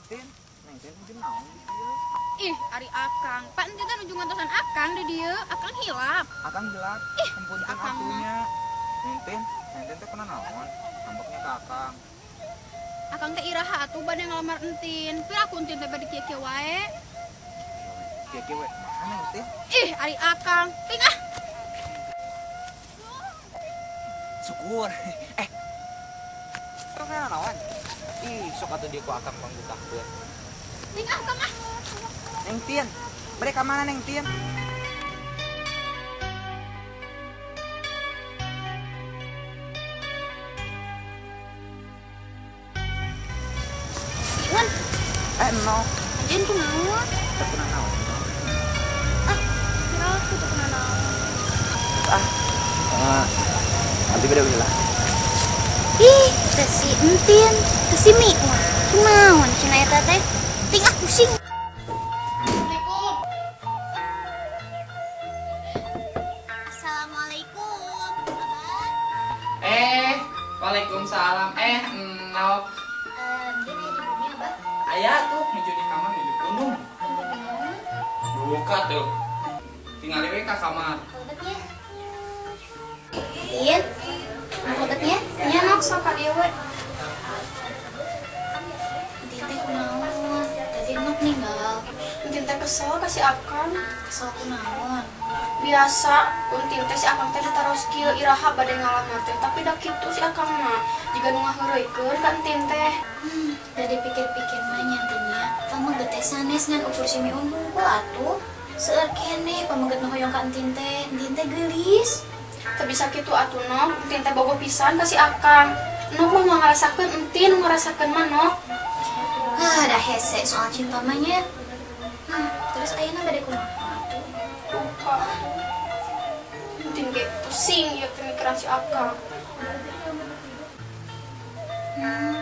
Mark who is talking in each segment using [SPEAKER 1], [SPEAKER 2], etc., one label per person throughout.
[SPEAKER 1] Tin, Neng Tin nuju naon di dieu?
[SPEAKER 2] Ih, ari Akang. Pan Entin teh nuju ngantosan Akang di dieu. Akang hilap.
[SPEAKER 1] Akang hilap.
[SPEAKER 2] Ih,
[SPEAKER 1] Hapunten
[SPEAKER 2] Akang mah.
[SPEAKER 1] atuh nya. Neng Tin, Neng Tin teh pernah naon? Ngambeknya ka Akang.
[SPEAKER 2] Akang teh iraha atuh bade ngalamar Entin. Piraku Entin teh bade kieu-kieu wae.
[SPEAKER 1] Kieu-kieu we. Kumaha Neng Tin?
[SPEAKER 2] Ih, ari Akang. Ting ah.
[SPEAKER 1] Syukur. Eh. Kok kana naon? Ih, sok atuh dia ku Akang panggutahkeun.
[SPEAKER 2] Ting ah, Kang ah.
[SPEAKER 1] Neng Tin, bade ka mana Neng Tin?
[SPEAKER 2] Iwan,
[SPEAKER 1] Eh, no.
[SPEAKER 2] anjeun kunaon?
[SPEAKER 1] Teu pernah naon.
[SPEAKER 2] Ah, kira aku teu pernah naon.
[SPEAKER 1] Ah. Ah. Nanti beda lah.
[SPEAKER 3] Ih, teh si Entin, teh si Miun. Kunaon cenah eta teh? Ting ah pusing.
[SPEAKER 2] Assalamualaikum.
[SPEAKER 3] Assalamualaikum, Abah.
[SPEAKER 4] Eh, waalaikumsalam. Eh, Nok.
[SPEAKER 3] Eh, dia di bumi, Abah.
[SPEAKER 4] Aya tuh nuju di kamar nuju pundung.
[SPEAKER 3] Kunaon?
[SPEAKER 4] Buka tuh. Tinggal we ka kamar.
[SPEAKER 3] Kalebet ya. Tin, kalebet ya.
[SPEAKER 2] Nya Nok sok ka dieu we.
[SPEAKER 3] Entin teh kunaon? Tadi Nok ninggal.
[SPEAKER 2] Entin teh kesel ka si Akang.
[SPEAKER 3] Kesel kunaon?
[SPEAKER 2] Biasa, Entin teh si Akang teh ditaros kieu iraha bade ngalamar teh, tapi da kitu si Akang mah jiga nu ngaheureuykeun ka Entin teh.
[SPEAKER 3] Da dipikir-pikir mah nya Entin nya, pameget teh sanes ngan ukur si Miun hungkul atuh. Seueur keneh pameget nu hoyong ka Entin teh, Entin teh geulis.
[SPEAKER 2] Teu bisa kitu atuh Nok, Entin teh bogoh pisan ka si Akang. Nok mah moal ngarasakeun Entin, nu ngarasakeun mah Nok.
[SPEAKER 3] Ah, dah hese soal cinta mah nya. Terus ayeuna bade kumaha atuh?
[SPEAKER 2] Lupa atuh. Entin ge pusing ieu teh mikiran si Akang.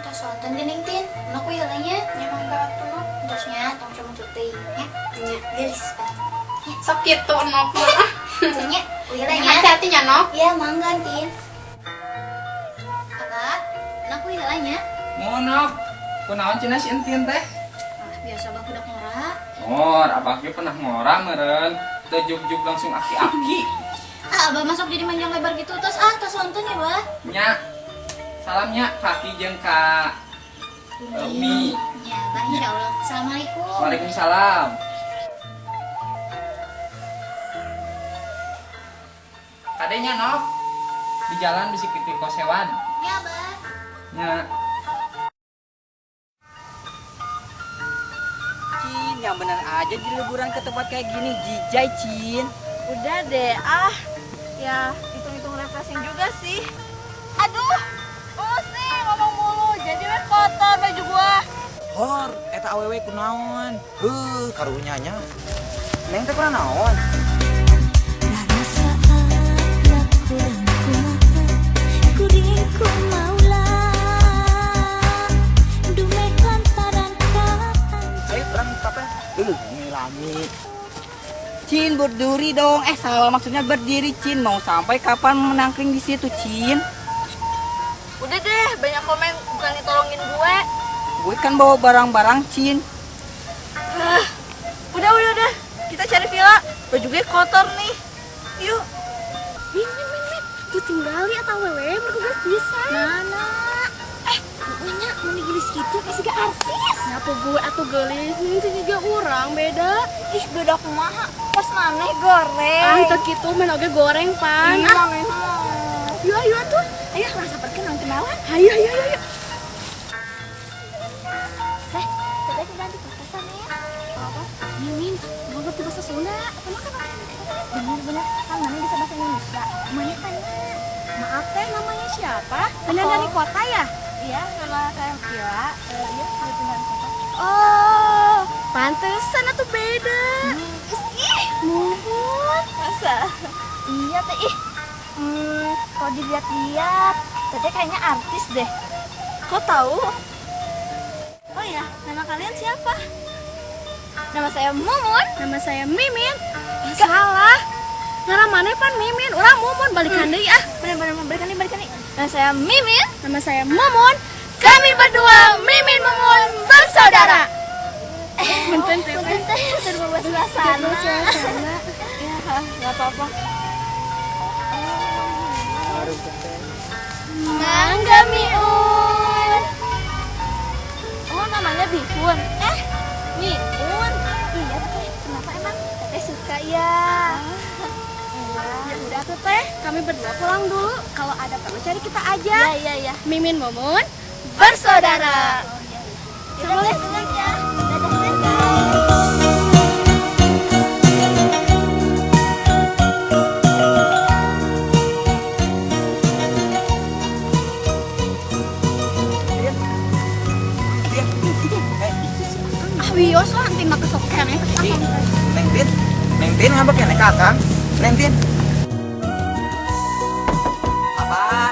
[SPEAKER 3] Tos sonten geuning Tin. Nok we heula nya.
[SPEAKER 2] Nya mangga atuh Nok.
[SPEAKER 3] Tos nya tong comot teuing nya.
[SPEAKER 2] Nya.
[SPEAKER 3] Geulis banget.
[SPEAKER 2] Sok kitu Nok mah.
[SPEAKER 3] Tuh nya, we heula nya.
[SPEAKER 2] Hati-hati nya Nok.
[SPEAKER 3] Ya, mangga Tin. Abah, Nok we heula nya.
[SPEAKER 4] Mau Nok. Kunaon cenah si Entin teh?
[SPEAKER 3] Ah, biasa bah budak ngora.
[SPEAKER 4] Ngor, abah ge pernah ngora meureun. Teu jug-jug langsung aki-aki.
[SPEAKER 3] Ah, abah masuk jadi manjang lebar gitu tos ah, tos sonten ya, Bah.
[SPEAKER 4] Nya. Salamnya kaki jeung ka Umi.
[SPEAKER 3] Ya, Bah, insyaallah. Assalamualaikum.
[SPEAKER 4] Waalaikumsalam. Kadenya Nok. Di jalan bisi kitu kosewan.
[SPEAKER 3] Ya, Bah.
[SPEAKER 4] Nya.
[SPEAKER 5] Cin, yang bener aja di liburan ke tempat kayak gini, jijai Cin.
[SPEAKER 6] Udah deh, ah. Ya, hitung-hitung refreshing juga sih. Aduh, lu sih ngomong mulu, jadi we kotor baju gua.
[SPEAKER 1] Hor, eta awewe kunaon? Heuh, karunya nya. Neng teh pernah naon?
[SPEAKER 7] Rasa kurang kumaha kuring ku maula dume lantaran ka
[SPEAKER 1] Ayo urang kape. Ini lami.
[SPEAKER 5] Cin, berduri dong. Eh, salah maksudnya berdiri, Cin. Mau sampai kapan menangkring di situ, Cin?
[SPEAKER 6] Udah deh, banyak komen bukan ditolongin gue.
[SPEAKER 5] Gue kan bawa barang-barang, Cin.
[SPEAKER 6] Ah, udah. Kita cari villa. Baju gue kotor nih. Yuk.
[SPEAKER 8] Min, min, min, min. Tuh tinggali atau wewe mereka bisa. Mana? Eh, pokoknya mau gelis gitu pasti gak artis. Ngapa gue atau gelis? Itu juga orang beda.
[SPEAKER 6] Ih, beda kumaha. Pas maneh goreng.
[SPEAKER 8] Ah, itu gitu main oge goreng pan.
[SPEAKER 6] Iya,
[SPEAKER 8] Ah,
[SPEAKER 6] maneh mah.
[SPEAKER 8] yuk, ayo tuh.
[SPEAKER 6] Ayo, langsung pergi nonton kenalan.
[SPEAKER 8] Ayo, ayo, ayo, ayo.
[SPEAKER 3] Teh, teteh ganti papasan ya.
[SPEAKER 8] Apa? Min, min, gue ngerti bahasa Sunda. Apa makan?
[SPEAKER 3] Bener-bener, kan mana bisa bahasa Indonesia. Mana tanya?
[SPEAKER 8] Maaf teh, namanya siapa? Benar dari kota ya?
[SPEAKER 6] Iya, nama saya Villa. Iya, saya tinggal di kota.
[SPEAKER 8] Oh, pantesan atau beda. Ih, muhun.
[SPEAKER 6] Masa? Iya, teh. Ih. Kalau dilihat-lihat, teteh kayaknya artis deh. Kok tahu? Oh ya, nama kalian siapa? Nama saya Mumun.
[SPEAKER 8] Nama saya Mimin. Salah. Ngaran maneh pan Mimin, urang Mumun balikan deui ah.
[SPEAKER 6] Bener-bener mau balikan nih, balikan nih. Nama saya Mimin.
[SPEAKER 8] Nama saya Mumun. Kami berdua Mimin Mumun bersatu.
[SPEAKER 6] Bersaudara. Punten teh. Punten teh tur bawa suasana. Ya, enggak apa-apa. Mangga Miun. Oh, namanya Bihun. Miun. Iya teh, kenapa emang? Teteh suka ya. Ya udah tuh teh, kami berdua pulang dulu. Kalau ada perlu cari kita aja. Iya, iya, iya. Mimin Mumun bersaudara. Oh, iya. Assalamualaikum ya. Dadah teteh.
[SPEAKER 2] Wios lah nanti mah kesok keneh.
[SPEAKER 1] Neng Tin, Neng Tin ngambek keneh ka Akang. Neng Tin. Apa?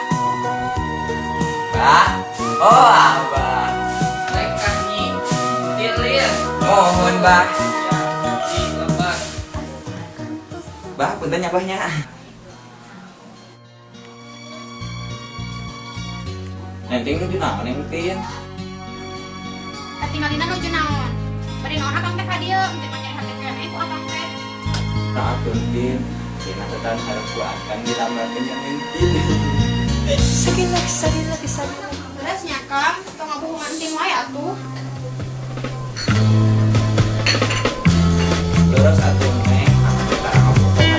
[SPEAKER 1] Bah. Oh, Abah.
[SPEAKER 4] Rek kah nyi? Tin lin.
[SPEAKER 1] Mohon, Bah.
[SPEAKER 4] Ya, nyi lepas.
[SPEAKER 1] Bah, punten nya Bah nya. Neng Tin nuju naon Neng Tin?
[SPEAKER 2] Katingalina nuju naon? Bari naon Akang teh ka dieu, teu mah nyeri hate keneh ku Akang teh.
[SPEAKER 1] Nah, Tin. Tina tetan harap ku Akang dilamarkeun ka Neng Tin. Sagilak, sagilak, sagilak.
[SPEAKER 2] Beres nya Kang, tong ngabohongan Tin wae atuh.
[SPEAKER 1] Terus atuh Neng, Akang teh tara ngabohongan.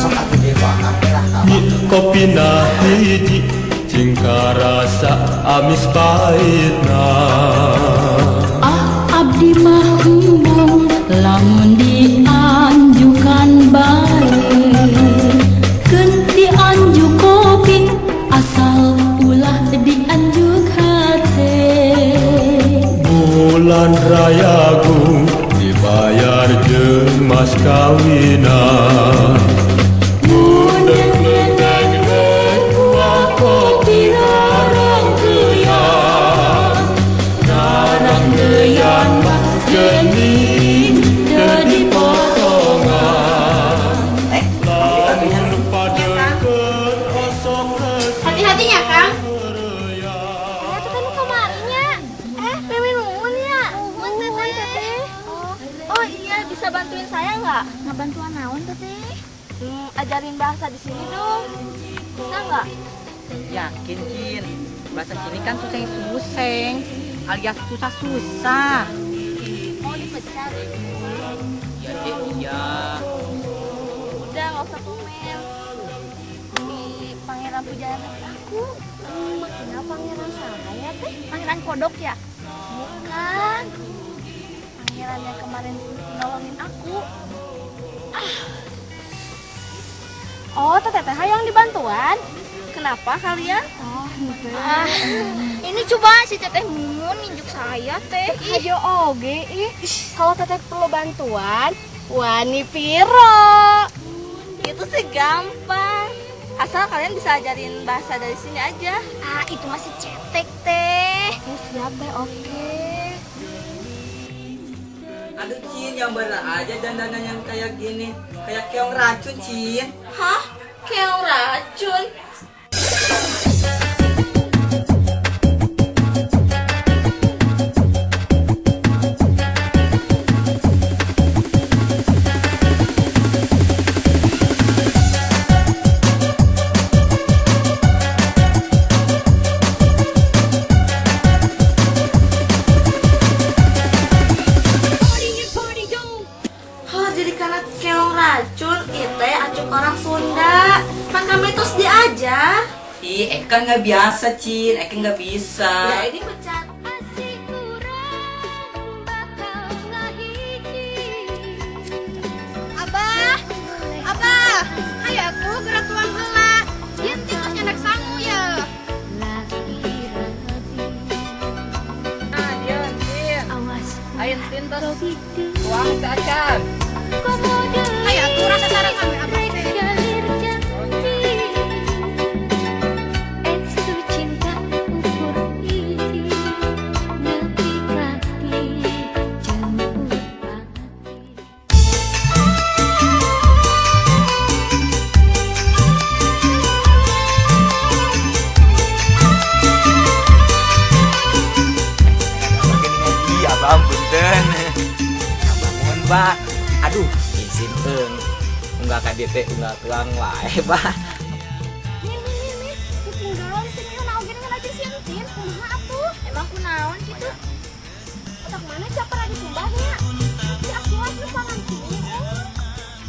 [SPEAKER 1] Sok atuh dia ku Akang teh lah ka Abah.
[SPEAKER 9] Kopina hiji cingka rasa amis pahitna.
[SPEAKER 7] Ah abdi mah embung lamun dianjukan bae keun dianjuk kopi asal ulah dianjuk hate.
[SPEAKER 9] Bulan rayagung dibayar jeung mas kawinan.
[SPEAKER 1] Neng, kita punya nih.
[SPEAKER 2] Hati-hati nya Kang.
[SPEAKER 6] Ya, teteh nu kamarinya. Mimin Mumun ya? Mumun teteh. Oh iya, bisa bantuin saya nggak?
[SPEAKER 3] Ngabantuan naon teteh?
[SPEAKER 6] Ajarin bahasa di sini dong. Bisa nggak?
[SPEAKER 5] Yakin, Cin. Bahasa sini kan suseng-suseng, alias susah-susah.
[SPEAKER 6] Mau dipecat?
[SPEAKER 5] Iya, deh, iya.
[SPEAKER 6] Udah, nggak usah komen. Ini pangeran pujaan hati aku. Maksudnya pangeran saya teh? Pangeran kodok ya? Bukan. Pangeran yang kemarin nolongin aku. Ah. Oh, teteh teh yang dibantuan. Kenapa kalian?
[SPEAKER 8] Oh,
[SPEAKER 6] Ah,
[SPEAKER 3] Ini coba si teteh Mumun ninjuk saya teh.
[SPEAKER 8] Ayo oge ih. Kalau teteh perlu bantuan, wani piro.
[SPEAKER 6] Itu sih gampang. Asal kalian bisa ajarin bahasa dari sini aja.
[SPEAKER 3] Ah, itu masih cetek teh.
[SPEAKER 8] Ya, siap teh, oke.
[SPEAKER 5] Aduh, Cin, yang bener aja dandanan yang kayak gini. Kayak keong racun, Cin.
[SPEAKER 6] Hah? Keong racun? Oh, jadi karena keong racun itu acuk orang Sunda. Kan kami terus diajar.
[SPEAKER 5] Ih, Eka kan nggak biasa, Cin. Eka nggak bisa.
[SPEAKER 6] Ya ini pecat.
[SPEAKER 2] Abah, Abah, hayo aku gerak tuang heula. Ieu teh tos nyandak sangu ya.
[SPEAKER 5] Nah, dia, Cin. Ayo, Tin, tos. Tuang teh acan.
[SPEAKER 2] Hayo aku rasa sareng kami Abah teh.
[SPEAKER 1] Bah. Aduh, isin eung. Unggal ka dieu teh unggal tuang wae, Bah.
[SPEAKER 8] Min, min, min, min. Ketinggalan si Miun oge ngalajeng si Entin. Kumaha atuh? Emang kunaon kitu? Otak mana caper lagi kumbahnya? Si Akilah geus sanan si Miun.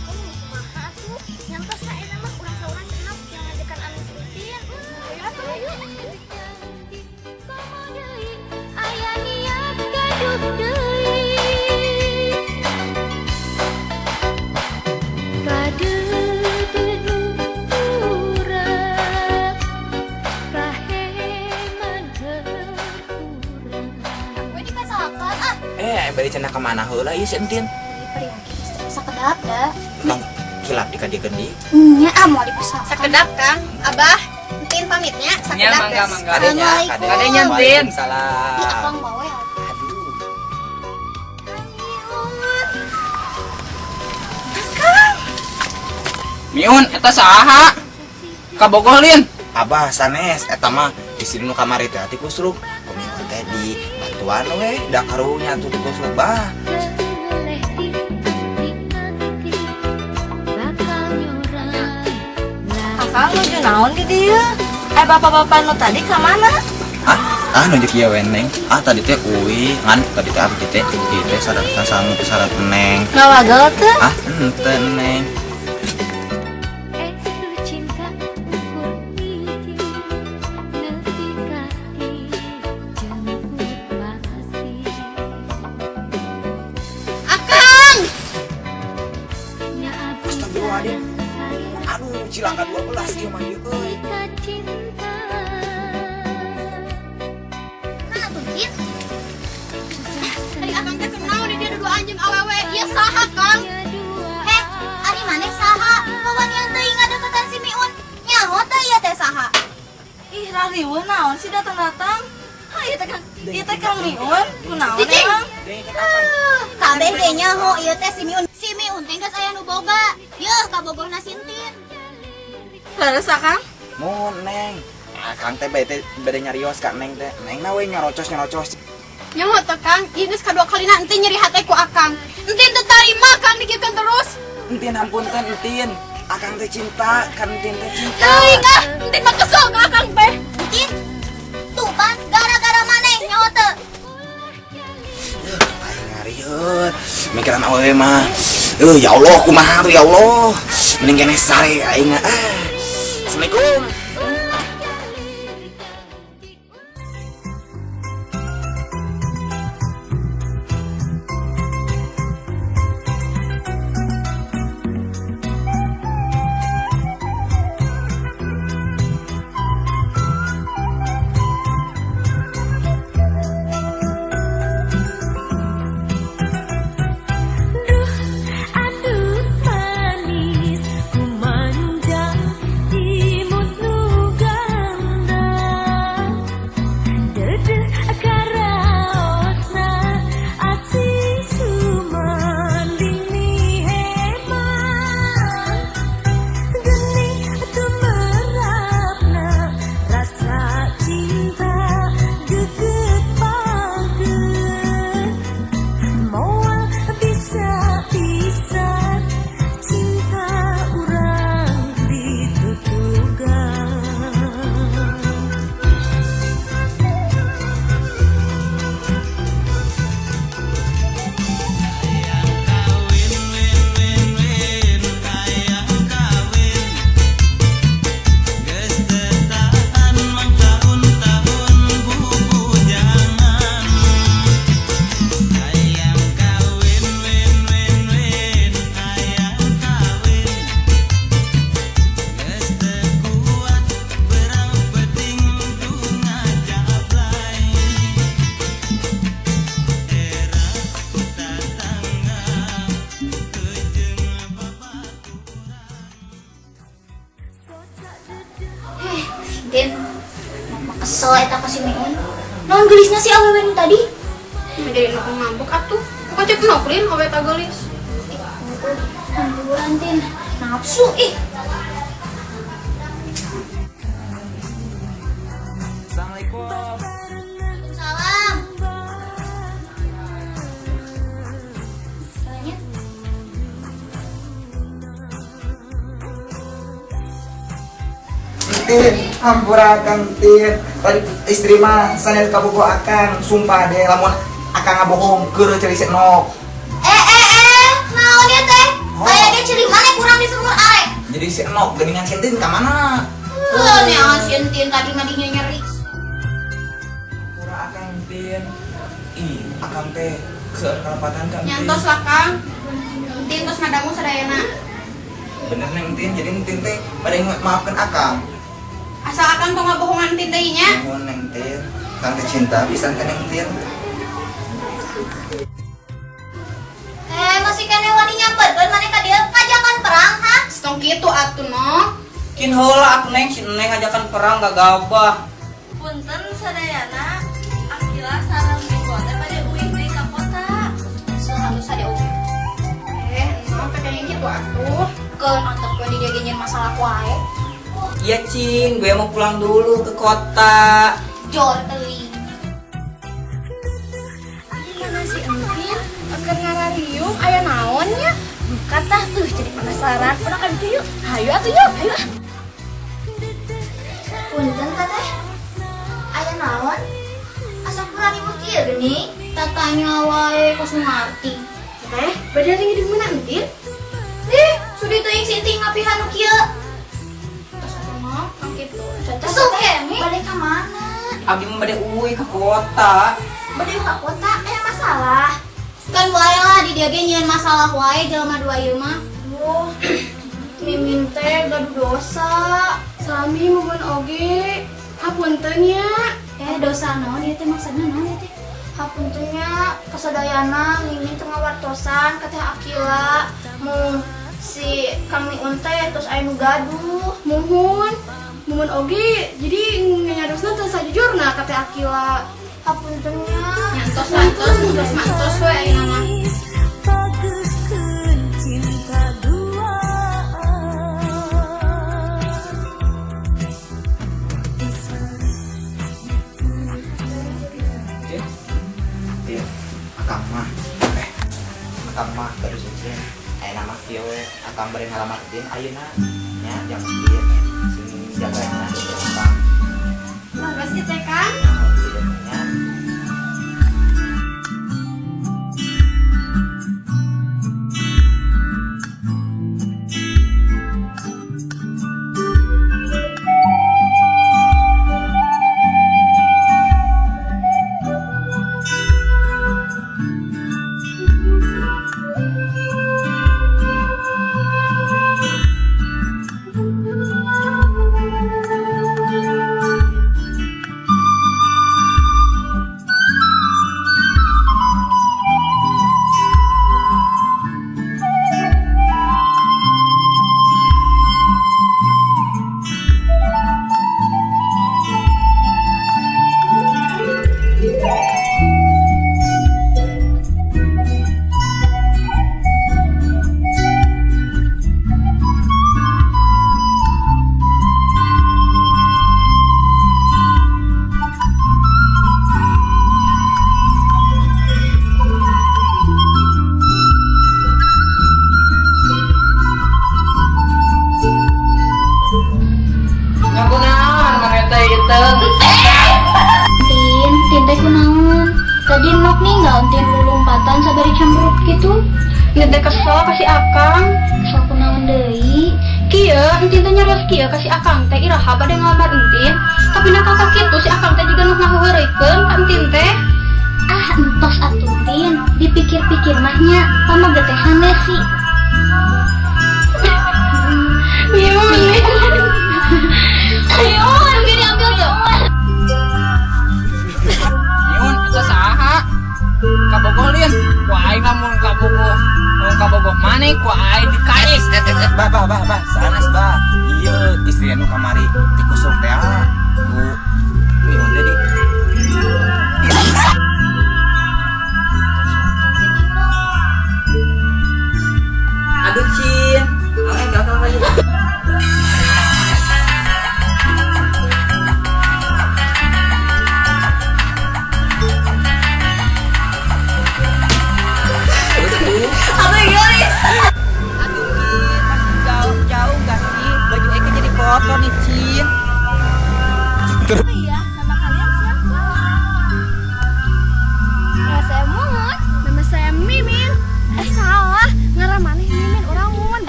[SPEAKER 8] Oh, kumaha atuh? Nyangtos saena mah urang saurang senap yang ngajekan anu si Entin. Ayo atuh, ayo.
[SPEAKER 7] Aya niat gaduh deui kadeudeuh urang kaheman keur urang.
[SPEAKER 3] Gue dipasakan ah.
[SPEAKER 1] Bari cenah ka mana heula ieu si Entin?
[SPEAKER 3] Ih, sakedap da.
[SPEAKER 1] Tong kilap di kadiekeun deui.
[SPEAKER 3] Nya ah moal dipasakan.
[SPEAKER 2] Sakedap Kang. Abah, Entin pamitnya
[SPEAKER 4] Nya
[SPEAKER 2] sakedap.
[SPEAKER 4] mangga mangga.
[SPEAKER 1] Kadenya,
[SPEAKER 3] Assalamualaikum.
[SPEAKER 4] Kadenya Entin.
[SPEAKER 3] Ih,
[SPEAKER 1] Waalaikumsalam.
[SPEAKER 3] akang bawe atuh.
[SPEAKER 1] Aduh.
[SPEAKER 4] Miun eta saha? Kabogoh lin.
[SPEAKER 1] Abah sanes eta mah istri nu kamari teh ti kusruk. Ku Miun teh di bantuan we da karunya atuh ti kusruk, Bah.
[SPEAKER 7] Leleh di ati bakal nyurai.
[SPEAKER 6] Akang nuju naon di dieu? Eh bapak-bapak nu tadi ka mana?
[SPEAKER 1] Ah, ah, nunjuk ieu we, Neng. Ah, tadi teh uwi ngan tadi teh abdi teh ieu teh sadaretan sangu syarat Neng.
[SPEAKER 6] Ngawagel teu?
[SPEAKER 1] Ah, henteu, Neng.
[SPEAKER 7] Estu cinta ukur hiji nepi ka dijemput pasti.
[SPEAKER 2] Akang!
[SPEAKER 7] Nya abdi
[SPEAKER 1] Astagfirullahaladzim.
[SPEAKER 7] sayang
[SPEAKER 1] Aduh, cilaka 12 ieu mah ieu euy.
[SPEAKER 7] ka cinta.
[SPEAKER 3] Mana tuh, Jin?
[SPEAKER 2] Ari Akang teh kenal di dia dua anjing awewe. Ieu saha Kang?
[SPEAKER 3] Heh, ari maneh saha? Wawanian teuing ngadeukeutan si Miun. Nyaho teh ieu teh saha?
[SPEAKER 6] Ih, rariweuh naon sih datang-datang? Hah, ieu teh Kang Miun, kunaon
[SPEAKER 3] Cicing.
[SPEAKER 6] emang?
[SPEAKER 3] Kabeh ge nyaho ieu teh si Miun. Si Miun teh geus aya nu boga. Yeuh, kabogohna si Entin.
[SPEAKER 6] Leres Akang?
[SPEAKER 1] Mun, Neng. Akang teh bade bade nyarios ka Neng teh. Neng na we nyarocos-nyarocos.
[SPEAKER 2] Nyaho teh Kang, ieu geus kadua kalina Entin nyeri hate ku Akang. Entin teu tarima Kang dikiekeun terus.
[SPEAKER 1] Entin hampunten Entin. Akang teh cinta, kan Entin teh cinta.
[SPEAKER 2] Teuing ah, Entin mah kesel ka Akang teh.
[SPEAKER 3] Entin, tuh pan gara-gara maneh nyaho teu.
[SPEAKER 1] Aing ngarieur. Mikiran awewe mah. Ya Allah, kumaha tuh ya Allah. Mending keneh sare aing ah. Assalamualaikum.
[SPEAKER 7] Duh, aduh manis, kumanjang imut nu ganda. Dedeh karaosna asih sumanding miheman. Geuning tumerapna rasa cinta geget pageut. Moal bisa-bisa cinta urang ditutugan.
[SPEAKER 3] Eh, Din, mama kesel eta ka si Miun. Naon geulisna si awewe nu tadi?
[SPEAKER 2] Jadi nu ngambek atuh. Bukan cek noklin awe ta geulis.
[SPEAKER 3] Ih, hampuran Tin. Nafsu ih.
[SPEAKER 1] Assalamualaikum.
[SPEAKER 3] Waalaikumsalam. Soalnya
[SPEAKER 1] Tin, hampura Kang Tin. Tadi istri mah sanes kabogoh akang, sumpah deh lamun akang ngabohong keur ceri si Nok.
[SPEAKER 3] Eh eh eh, naon ieu teh?
[SPEAKER 1] Oh.
[SPEAKER 3] Aya ge ciri mana kurang di sumur arek.
[SPEAKER 1] Jadi si Nok geuningan si Tin ka mana?
[SPEAKER 3] Heuh, neangan si Entin tadi mah dinya nyeri.
[SPEAKER 1] Hampura akang Tin. Ih, akang teh seueur kalepatan Kang Tin.
[SPEAKER 2] Nyantos lah Kang. Entin tos ngadangu sadayana.
[SPEAKER 1] Bener Neng Tin, jadi Tin teh bade maafkan akang.
[SPEAKER 2] Asal akang tong ngabohongan Entin deui nya.
[SPEAKER 1] Nuhun Neng Tin. Kang teh cinta pisan ka Neng Tin.
[SPEAKER 3] Eh, masih keneh wani nyamperkeun maneh ka dieu ngajakan perang, ha?
[SPEAKER 2] Tong kitu atuh Nok.
[SPEAKER 5] Kin heula atuh Neng, si Neng ngajakan perang gak gabah.
[SPEAKER 6] Punten sadayana, Akila sareng Biko teh bade uih deui ka kota.
[SPEAKER 3] Sahalus ade oge.
[SPEAKER 2] Eh, Nok teh kayaknya gitu atuh.
[SPEAKER 3] Keun antepkeun di dieu ge nyieun masalah wae.
[SPEAKER 5] Iya Cin, gue mau pulang dulu ke kota.
[SPEAKER 3] Jor teuing.
[SPEAKER 8] Mana si Entin keur ngarariung aya naon nya? Buka tah tuh jadi penasaran. Urang ka ditu yuk. Hayu atuh yuk, hayu ah.
[SPEAKER 3] Punten teteh. Aya naon? Asa kurang ibu kieu geuning? Tatanya wae kos ngarti.
[SPEAKER 8] Teteh, bade ring di mana Entin?
[SPEAKER 3] Ih, sudi teuing si Entin ngapihan nu kieu.
[SPEAKER 2] Tos atuh Nok, tong kitu.
[SPEAKER 3] Kesel keneh. Bade ka mana?
[SPEAKER 5] Abdi mah bade uih ka kota.
[SPEAKER 3] Bade ka kota aya masalah. Kan wae lah di dieu ge nyieun masalah wae jelema dua ieu mah.
[SPEAKER 6] Duh, mimin teh gaduh dosa.
[SPEAKER 8] Sami mumun oge. Hapunten nya.
[SPEAKER 3] Eh, dosa naon ieu teh maksudna naon ieu teh?
[SPEAKER 6] Hapunten nya kasadayana mimin teu ngawartosan ka Teh Akila. Mung si Kang Miun teh tos aya nu gaduh.
[SPEAKER 8] Muhun. Mumun oge jadi nyariosna teu sajujurna ka Teh Akila.
[SPEAKER 6] Hapunten nya.
[SPEAKER 2] Nyantos lah tos, tos mantos we ayeuna mah.
[SPEAKER 7] Pagekeun cinta duaan.
[SPEAKER 1] Tin, Tin, akang mah, eh, akang mah baru cincin. Ayeuna mah kieu we, akang bade ngalamar Tin ayeuna. Nya jang Tin, sing jagana akang.
[SPEAKER 2] Leres ieu teh Kang.
[SPEAKER 1] Tin, nya.
[SPEAKER 5] Ngaku naon maneh teh iteung?
[SPEAKER 3] Entin, Tin teh kunaon? Tadi Nok ninggal Entin lulumpatan sabari cemberut gitu.
[SPEAKER 2] Ieu teh kesel ka si Akang.
[SPEAKER 3] Kesel kunaon deui?
[SPEAKER 2] Kieu Entin teh nyarios kieu ka si Akang teh iraha bade ngalamar Entin. Tapi na kakak kitu si Akang teh jiga nu ngaheuheureuykeun ka Entin teh.
[SPEAKER 3] Ah, entos atuh Tin. Dipikir-pikir mah nya, pameget teh sanes sih.
[SPEAKER 2] Miun.
[SPEAKER 3] Miun, biar diambil tuh.
[SPEAKER 4] Miun, eta saha? Kabogoh lin, ku aing lamun kabogoh, lamun kabogoh maneh ku aing dikais.
[SPEAKER 1] Eh, eh, eh, bah, bah, bah, bah, sanes bah. Iya, istri anu kamari dikusuk teh ah. Ku Miun teh di.
[SPEAKER 5] Aduh Cin, eh gagal lagi. Aduh Cin, masih jauh-jauh gak sih? Baju Eke jadi kotor nih Cin.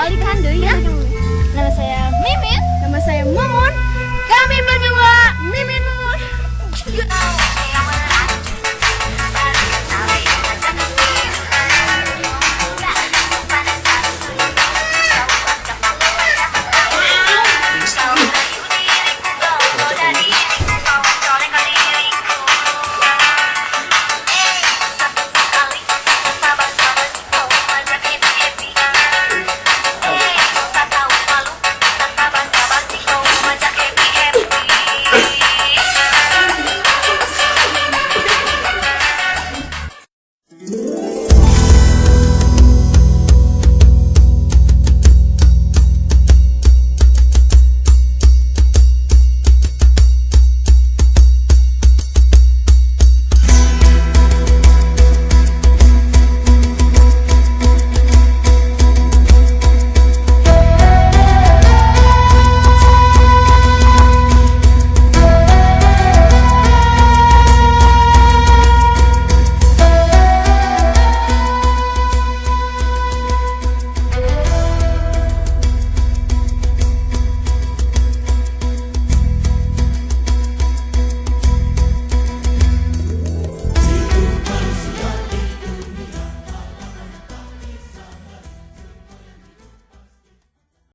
[SPEAKER 6] Balikan deui ya. Nama saya Mimin, nama saya Mumun. Kami berdua Mimin Mumun.